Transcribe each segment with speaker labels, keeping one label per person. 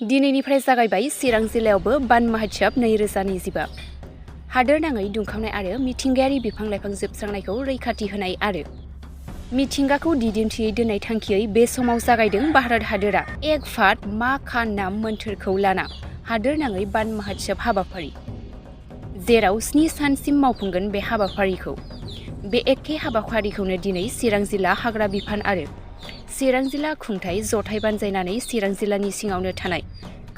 Speaker 1: दिनैनिफ्राय जागायबाय चिरां जिल्लायावबो बान महोत्सब 2025। हादोरनाङै दुंखावनाय आरो मिथिंगायारि बिफां-लाइफां जोबस्रांनायखौ रैखाथि होनाय आरो मिथिंगाखौ दिदोमथियै दोननाय थांखियै बे समाव जागायदों भारत हादोरा एक फात मा का नाम मोन्थोरखौ लाना हादोरनाङै बान महोत्सब हाबाफारि, जेराव 7 सानसिम मावफुंगोन बे हाबाफारिखौ। बे एखे हाबाफारिखौनो दिनै चिरां जिल्ला हाग्रा बिफान आरो चिरां जिल्ला खुंथाइ जथाय बानजायनानै चिरां जिल्लानि सिङावनो थानाय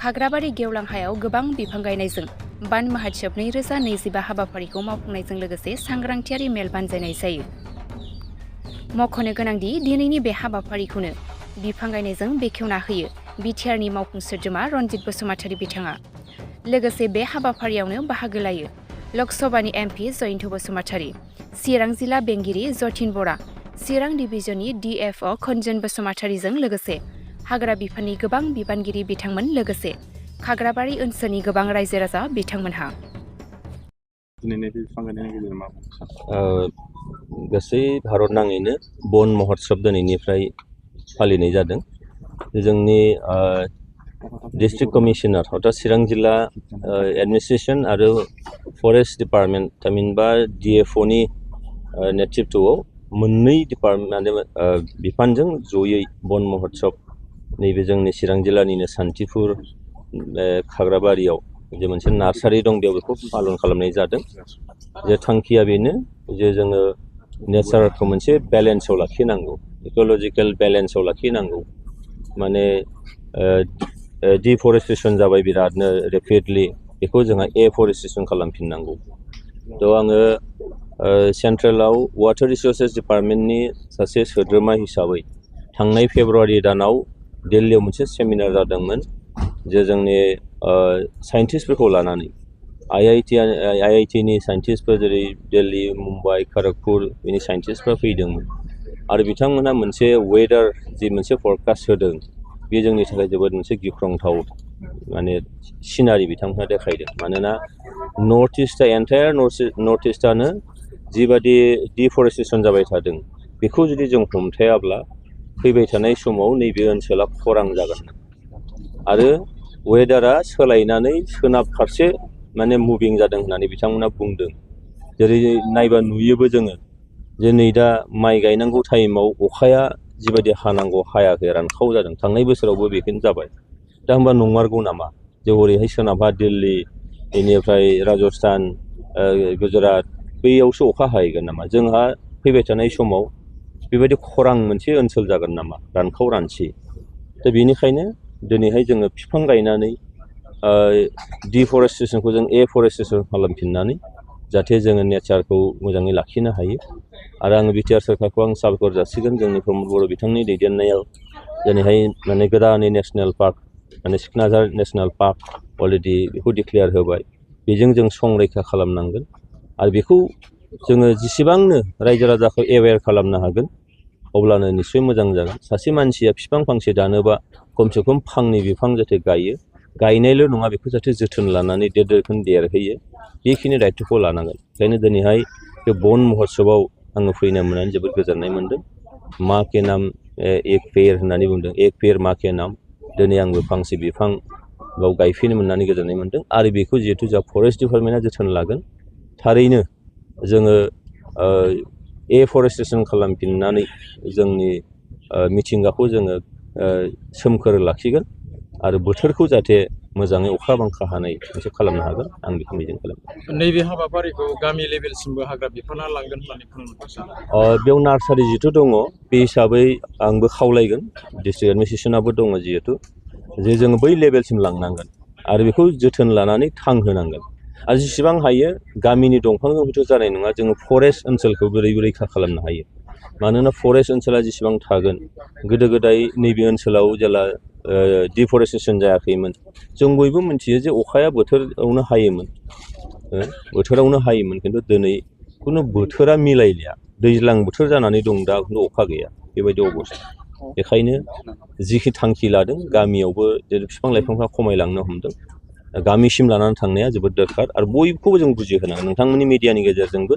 Speaker 1: खाग्राबारि गेवलां हायाव गोबां बिफां गायनायजों बान महोत्सब 2025 हाबाफारिखौ मावफुंनायजों लोगोसे सांग्रांथियारि मेल बानजायनाय जायो। मख'नो गोनांदि दिनैनि बे हाबाफारिखौनो बिफां गायनायजों बेखेवना होयो बिटिआरनि मावफुं सोद्रोमा रनजित बसुमतारी बिथाङा। लोगोसे बे हाबाफारियावनो बाहागो लायो लकसभानि एमपि जयन्त बसुमतारी, चिरां जिल्ला बेंगिरि जतिन बरा, चिरां डिभिजननि डिएफअ खनजन बसुमतारीजों लोगोसे हाग्रा बिफाननि गोबां बिबानगिरि बिथांमोन लोगोसे खाग्राबारि ओनसोलनि गोबां रायजो राजा बिथांमोनहा।
Speaker 2: गासै भारत नाङैनो बन महोत्सब दिनैनिफ्राय फालिनाय जादों। जोंनि डिस्ट्रिक्ट कमिशनार अर्थात चिरां जिल्ला एडमिनिस्ट्रेसन आरो फरेस्ट डिपार्टमेन्ट थामहिनबा डिएफअनि नेतृत्वआव मोननै डिपार्टमेन्ट बिफानजों जयै बन महोत्सब नैबे जोंनि चिरां जिल्लानिनो सान्थिफुर खाग्राबारियाव जे मोनसे नार्सारि दं बेयाव बेखौ पालन खालामनाय जादों। जे थांखिया बेनो जे जोङो नेचारखौ मोनसे बेलेन्सआव लाखिनांगौ, इक'लजिकेल बेलेन्सआव लाखिनांगौ। माने डिफरेस्टेसन जाबाय बिरादनो रेपिडलि, बेखौ जोंहा एफरेस्टेसन खालामफिननांगौ। थ' आङो सेन्ट्रेलाव वाटार रिसर्सेस डिपार्टमेन्टनि सासे सोद्रोमा हिसाबै थांनाय फेब्रुवारि दानाव दिल्लीयाव मोनसे सेमिनार जादोंमोन, जे जोंनि साइन्टिस्टफोरखौ लानानै आइआइटिनि साइन्टिस्टफोर जेरै दिल्ली, मुम्बाइ, खड़गपुर बिनि साइन्टिस्टफ्रा फैदोंमोन आरो बिथांमोनहा मोनसे वेदार जि मोनसे फरकास्ट होदों बे जोंनि थाखाय जोबोद मोनसे गिख्रंथाव माने सिनारि बिथांमोनहा देखायदों। मानोना नर्थ इस्टआ एन्टायार नर्थ इस्टआनो जिबादि डिफरेस्टेसन जाबाय थादों बेखौ जुदि जों हमथायाब्ला फैबाय थानाय समाव नैबे ओनसोला खरां जागोन आरो वेदारा सोलायनानै सोनाब फारसे माने मुभिं जादों होननानै बिथांमोना बुंदों। जेरै नायबा नुयोबो जोङो जे नै दा माइ गायनांगौ टाइमाव अखाया जिबायदि हानांगौ हायाखै, रानखाव जादों। थांनाय बोसोरावबो बेखौनो जाबाय। दा होनबा नंमारगौ नामा जे ओरैहाय सोनाबहा दिल्ली, बेनिफ्राय राजस्थान, गुजरात बैयावसो अखा हाहैगोन नामा? जोंहा फैबाय थानाय समाव बेबायदि खरां मोनसे ओनसोल जागोन नामा, रानखाव रानसि? दा बेनिखायनो दिनैहाय जोङो बिफां गायनानै डिफरेस्टेसनखौ जों एफरेस्टेसन खालामफिननानै जाहाथे जोङो नेचारखौ मोजाङै लाखिनो हायो। आरो आङो बिटिआर सोरखारखौ आं साबायखर जासिगोन जोंनि प्रमद बर' बिथांनि दैदेननायाव दिनैहाय माने गोदानै नेसनेल पार्क माने सिखनाजार नेसनेल पार्क अलरेडि बेखौ डिक्लेयार होबाय। बेजों जों संरैखा खालामनांगोन आरो बेखौ जोङो जेसेबांनो रायजो राजाखौ एवेर खालामनो हागोन अब्लानो निस्सय मोजां जागोन। सासे मानसिया बिफां फांसे दानोबा खमसे खम फांनै बिफां जाहाथे गायो, गायनायल' नङा बेखौ जाहाथे जोथोन लानानै देरखोन देरहोयो, बेखिनि दायथ'खौ लानांगोन। ओंखायनो दिनैहाय बे बन महोत्सबआव आङो फैनो मोननानै जोबोद गोजोननाय मोन्दों। मा के नाम एक पेड़ होननानै बुंदों, एक पेड़ मा के नाम। दिनै आंबो फांसे बिफां बाव गायफैनो मोननानै गोजोननाय मोन्दों आरो बेखौ जिहेथु जोंहा फरेस्ट डिपार्टमेन्टआ जोथोन लागोन, थारैनो जोङो एफरेस्टेसन खालामफिननानै जोंनि मिथिंगाखौ जोङो सोमखोर लाखिगोन आरो बोथोरखौ जाहाथे मोजाङै अखा बांखा हानाय मोनसे खालामनो हागोन, आं बेखौ मिजिं खालामो।
Speaker 3: नैबे हाबाफारिखौ गामि लेभेलसिमबो हाग्रा बिफाना लांगोन होननानै बुंनो।
Speaker 2: बेयाव नार्सारि जिहेथु दङ बे हिसाबै आंबो खावलायगोन, डिस्ट्रिक्ट एडमिनिस्ट्रेसनाबो दङ जिहेथु, जे जोङो बै लेभेलसिम लांनांगोन आरो बेखौ जोथोन लानानै थांहोनांगोन। आरो जेसेबां हायो गामिनि दंफांजों हयथ' जानाय नङा, जोङो फरेस्ट ओनसोलखौ बोरै रैखा खालामनो हायो। मानोना फरेस्ट ओनसोला जेसेबां थागोन, गोदो गोदाय नैबे ओनसोलाव जेला डिफरेस्टेसन जायाखैमोन जों बयबो मिथियो जे अखाया बोथोरावनो हायोमोन, खिन्थु दिनै खुनु बोथोरा मिलायलिया। दैज्लां बोथोर जानानै दं दा खिन्थु अखा गैया, बेबायदि अबस्था। बेखायनो जिखि थांखि लादों गामियावबो बिफां लाइफांफ्रा खमायलांनो हमदों, गामिसिम लानानै थांनाया जोबोद दरखार आरो बयखौबो जों बुजिहोनांगोन। नोंथांमोननि मिडियानि गेजेरजोंबो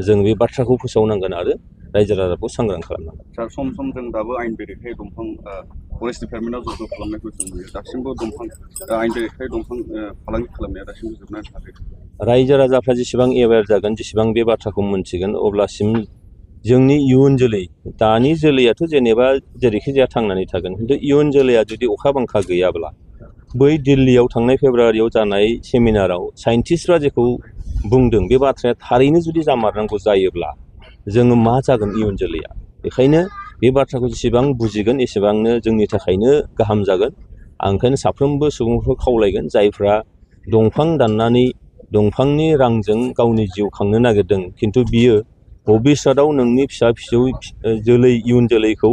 Speaker 2: जों बे बाथ्राखौ फोसावनांगोन आरो रायजो राजाखौ सांग्रां खालामनांगोन।
Speaker 4: सार सम सम जों दाबो आयेन बेरेखायै दंफां फरेस्ट डिपार्टमेन्टआव जब्द खालामनायखौ जों नुयो। दासिमबो दंफां आयेन बेरेखायै दंफां फालांगि खालामनाया दासिमबो जोबनानै थाङाखै।
Speaker 2: रायजो राजाफ्रा जेसेबां एवेयार जागोन, जेसेबां बे बाथ्राखौ मोनथिगोन, अब्लासिम जोंनि इयुन जोलै, दानि जोलैयाथ' जेनेबा जेरैखि जाया थांनानै थागोन, खिन्थु इयुन जोलैया जुदि अखा बांखा गैयाब्ला बै दिल्लीयाव थांनाय फेब्रुवारियाव जानाय सेमिनाराव साइन्टिस्टफ्रा जेखौ बुंदों बे बाथ्राया थारैनो जुदि जामारनांगौ जायोब्ला जोङो मा जागोन इयुन जोलैया। बेखायनो बे बाथ्राखौ जेसेबां बुजिगोन एसेबांनो जोंनि थाखायनो गाहाम जागोन। आं ओंखायनो साफ्रोमबो सुबुंफोरखौ खावलायगोन, जायफ्रा दंफां दाननानै दंफांनि रांजों गावनि जिउ खांनो नागिरदों, खिन्थु बियो भबिष्यतआव नोंनि फिसा फिसौ जोलै इयुन जोलैखौ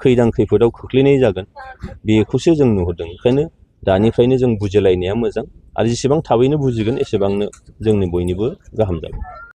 Speaker 2: खैदां खैफोदाव खोख्लैनाय जागोन, बेखौसो जों नुहुरदों। ओंखायनो दानिफ्रायनो जों बुजिलायनाया मोजां, आरो जेसेबां थाबैनो बुजिगोन एसेबांनो जोंनि बयनिबो गाहाम जागोन।